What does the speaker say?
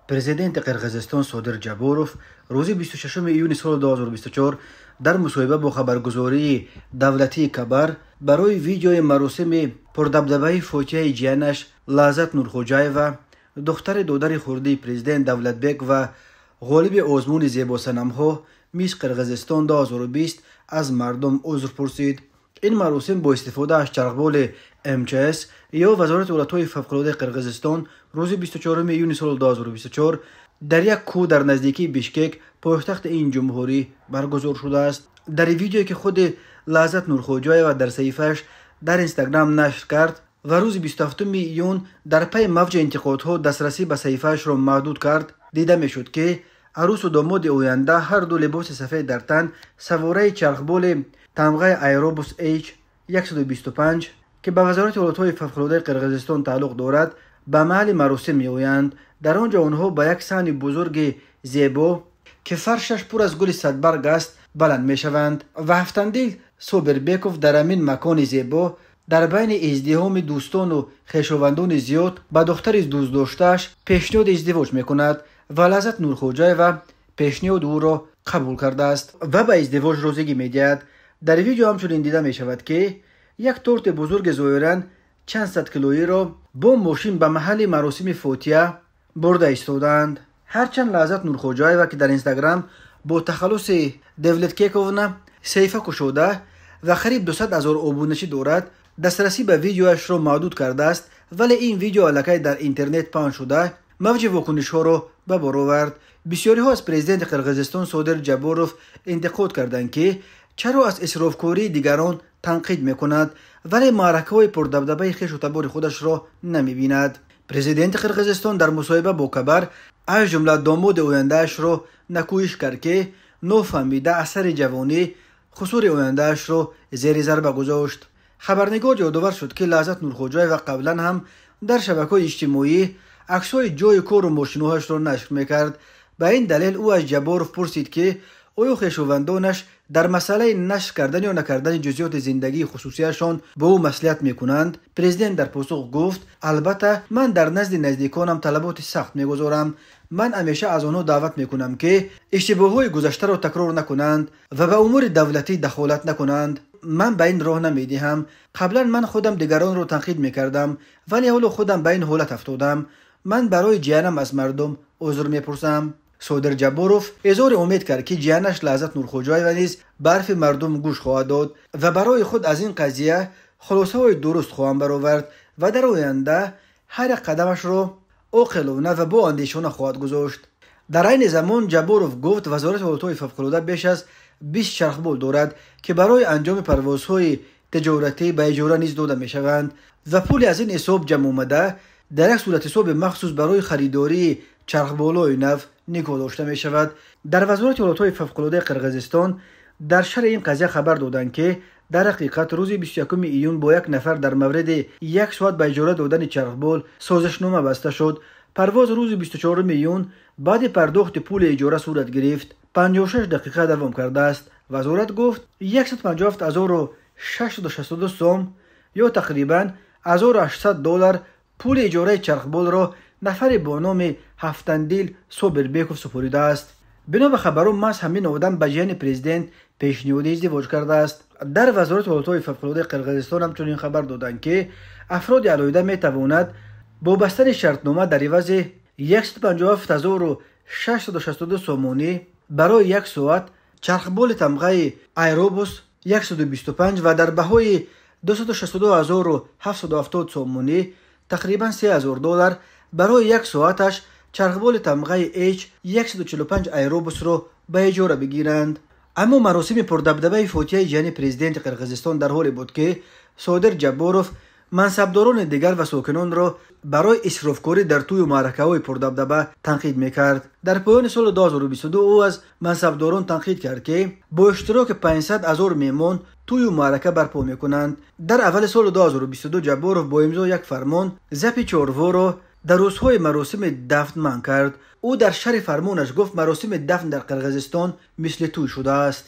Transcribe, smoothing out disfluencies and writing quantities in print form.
Президенти Қирғизистон Содир Ҷабборов рӯзи 26 июни соли 2024 дар мусоҳиба бо хабаргузории давлатии Кабар барои видеои маросими пурдабдабаи фотиҳаи ҷиянаш Лаззат Нурхоҷаева, духтари додари хурдии президент Давлатбек ва ғолиби озмуни зебосанамҳо Мисс Қирғизистон 2020, аз мардум узр пурсид. Ин маросим бо истифода аз чархболи МЧС ё Вазорати ҳолатҳои фавқулодаи Қирғизистон рӯзи 24 июни соли 2024 дар як кӯҳ дар наздикии Бишкек, пойтахти ин ҷумҳурӣ, баргузор шудааст. Дар видеое, ки худи Лаззат Нурхоҷаева дар саҳифааш дар Инстаграм нашр кард ва рӯзи 27 июн дар пайи мавҷи интиқодҳо дастрасӣ ба саҳифаашро маҳдуд кард, дида мешуд, ки арӯсу домоди оянда, ҳарду либоси сафед дар тан, савораи чархболи тамғаи Аэробус H 125, ки ба Вазорати ҳолатҳои фавқулодаи Қирғизистон тааллуқ дорад, ба маҳалли маросим меоянд. Дар он ҷо онҳо ба як саҳни бузурги зебо, ки фаршаш пур аз гули садбарг аст, баланд мешаванд ва Ҳафтандил Собирбеков дар ҳамин макони зебо дар байни издиҳоми дӯстону хешовандони зиёд ба духтари дӯстдоштааш пешниҳоди издивоҷ мекунад ва Лаззат Нурхоҷаева пешниҳоди ӯро қабул кардааст ва ба издивоҷ розигӣ медиҳад. Дар видео ҳамчунин дида мешавад, ки як торти бузурги зоҳиран чанд сад килоиро бо мошин ба маҳалли маросими фотиҳа бурда истодаанд. Ҳарчанд Лаззат Нурхоҷаева, ки дар Инстаграм бо тахаллуси Девлеткековна саҳифа кушода ва қариб 200 ҳазор обуначӣ дорад, дастрасӣ ба видеоашро маҳдуд кардааст, вале ин видео аллакай дар интернет паҳн шуда, мавҷи вокунишҳоро ба бор овард. Бисёриҳо аз президенти Қирғизистон Содир Ҷабборов интиқод карданд, ки чаро аз исрофкории дигарон танқид мекунад, вале маъракаҳои пурдабдабаи хешу табори худашро намебинад. Президенти Қирғизистон дар мусоҳиба бо Кабар аз ҷумла домоди ояндаашро накӯҳиш кард, ки нофаҳмида аз сари ҷавонӣ хусури ояндаашро зери зарба гузошт. Хабарнигор ёдовар шуд, ки Лаззат Нурхоҷаева қаблан ҳам дар шабакаҳои иҷтимоӣ аксҳои ҷойи кору мошинҳояшро нашр мекард. Ба ин далел ӯ аз Ҷабборов пурсид, ки оё хешовандонаш дар масъалаи нашр кардан ё накардани ҷузъиёти зиндагии хусусияшон бо ӯ маслиҳат мекунанд. Президент дар посух гуфт: «Албатта, ман дар назди наздиконам талаботи сахт мегузорам. Ман ҳамеша аз онҳо даъват мекунам, ки иштибоҳҳои гузаштаро такрор накунанд ва ба умури давлатӣ дахолат накунанд. Ман ба ин роҳ намедиҳам. Қаблан ман худам дигаронро танқид мекардам, вале ҳоло худам ба ин ҳолат афтодам. Ман барои ҷиянам аз мардум узр мепурсам». Содир Ҷабборов изҳори умед кард, ки ҷиянаш Лаззат Нурхоҷаева низ ба ҳарфи мардум гӯш хоҳад дод ва барои худ аз ин қазия хулосаҳои дуруст хоҳанд баровард ва дар оянда ҳар як қадамашро оқилона ва бо андешона хоҳад гузошт. Дар айни замон, Ҷабборов гуфт, Вазорати ҳолатҳои фавқулода беш аз 20 чархбол дорад, ки барои анҷоми парвозҳои тиҷоратӣ ба иҷора низ дода мешаванд ва пули аз ин ҳисоб ҷамъ омада дар як суратҳисоби махсус барои харидории чархболҳои нав нигоҳ дошта мешавад. Дар Вазорати ҳолатҳои фавқулодаи Қирғизистон дар шарҳи ин қазия хабар доданд, ки дар ҳақиқат рӯзи 21 июн бо як нафар дар мавриди як соат ба иҷора додани чархбол созишнома баста шуд. Парвоз рӯзи 24 июн баъди пардохти пули иҷора сурат гирифт, 56 дақиқа давом кардааст. Вазорат гуфт, 157 662 сом ё тақрибан 1800 доллар пули иҷораи чархболро нафаре бо номи Ҳафтандил Собирбеков супоридааст. Бино ба хабарҳо, маҳз ҳамин одам ба ҷияни президент пешниҳоди издивоҷ кардааст. Дар Вазорати ҳолатҳои фавқулодаи Қирғизистон ҳамчунин хабар доданд, ки афроди алоҳида метавонад бо бастани шартнома дар ивази 157 662 сомонӣ барои як соат чархболи тамғаи Аэробус 125 ва дар баҳои 262 770 сомонӣ, тақрибан 3000 доллар, барои як соаташ чархболи тамғаи H 145 Аэробусро ба иҷора бигиранд. Аммо маросими пурдабдабаи фотиҳаи ҷияни президенти Қирғизистон дар ҳоле буд, ки Содир Ҷабборов мансабдорони дигар ва сокинонро барои исрофкорӣ дар тӯю маъракаҳои пурдабдаба танқид мекард. Дар поёни соли 2022 ӯ аз мансабдорон танқид кард, ки бо иштироки 500 ҳазор меҳмон тӯю маърака барпо мекунанд. Дар аввали соли 2022 Ҷабборов бо имзои як фармон забҳи чорворо дар рӯзҳои маросими дафн манъ кард. Ӯ дар шарҳи фармонаш гуфт, маросими дафн дар Қирғизистон мисли тӯй шудааст.